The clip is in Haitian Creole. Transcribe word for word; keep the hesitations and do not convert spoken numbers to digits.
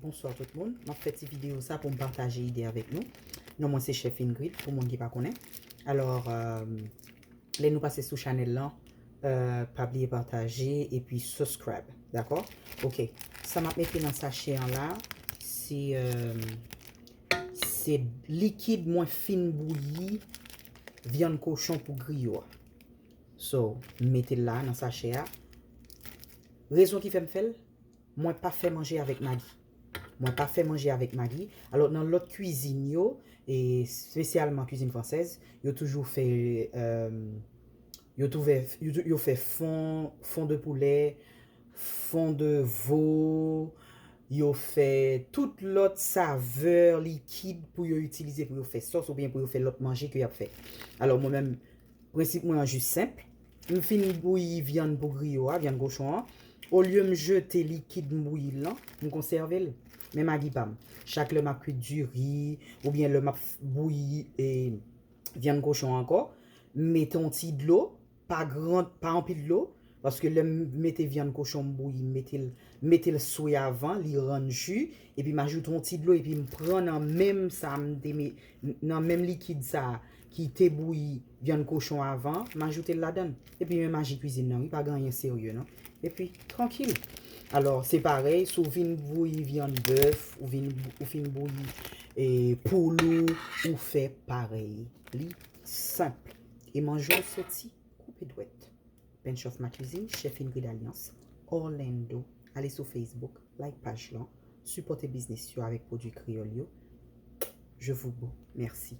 Bonswa tout moun. M ap fè ti videyo sa pou m pataje ide avèk nou. Non mwen se Chef Ingrid, pou moun ki pa konnen. Alò, euh, lè nou pase sou chanèl lan, euh, pa bliye pataje epi subscribe, dakò? Ok. Sa m ap mete nan sachè an la, se, euh, se likid mwen fin bouyi vyann kochon pou griyo a. So, m mete l la nan sachè a. Rezon ki fè m fè l, mwen pa fè manje avèk Magi. Mwen pa fè manje avèk Magi. Alò, nan lòt kwizin yo, e espesyalman kwizin fransèz, yo toujou fè, euh, yo, touve, yo, tou- yo fè fon, fon de poulè, fon de vo, yo fè tout lòt savè likid pou yo itilize pou yo fè sòs oubyen pou yo fè lòt manje ke y ap fè. Alò, mwen menm, prensip mwen an jis senp. M fin bouyi vyann pou griyo a, vyann kochon an. Olye m jete likid m bouyi l lan, m konsève l. Men Magi pa m. Chak lè m ap kwit diri, oubyen lè m ap bouyi e, vyann kochon ankò, m mete yon ti dlo, pa gran, pa anpil dlo, paske lè m mete vyann kochon m bouyi, m mete l, m mete l swe avan, li rann ji, epi m ajoute yon ti dlo, epi m pran nan menm sa m te me, nan menm likid sa ki te bouyi vyann kochon avan, m ajoute l ladan l. Epi men maji kwizin nan, wi, pa gen anyen serye non. Epi, trankil. Alò, se parèy, si w vin bouyi vyann bèf, ou vin, ou fin bouyi e, poul ou, ou fè parèy. Li senp. E manje w soti koupe dwèt. Bench of My Cuisine, Chef Ingrid Alliance, Orlando. Ale sou Facebook, like paj lan, sipòte biznis yo avèk pwodui kreyòl yo. Je vous beau. Merci.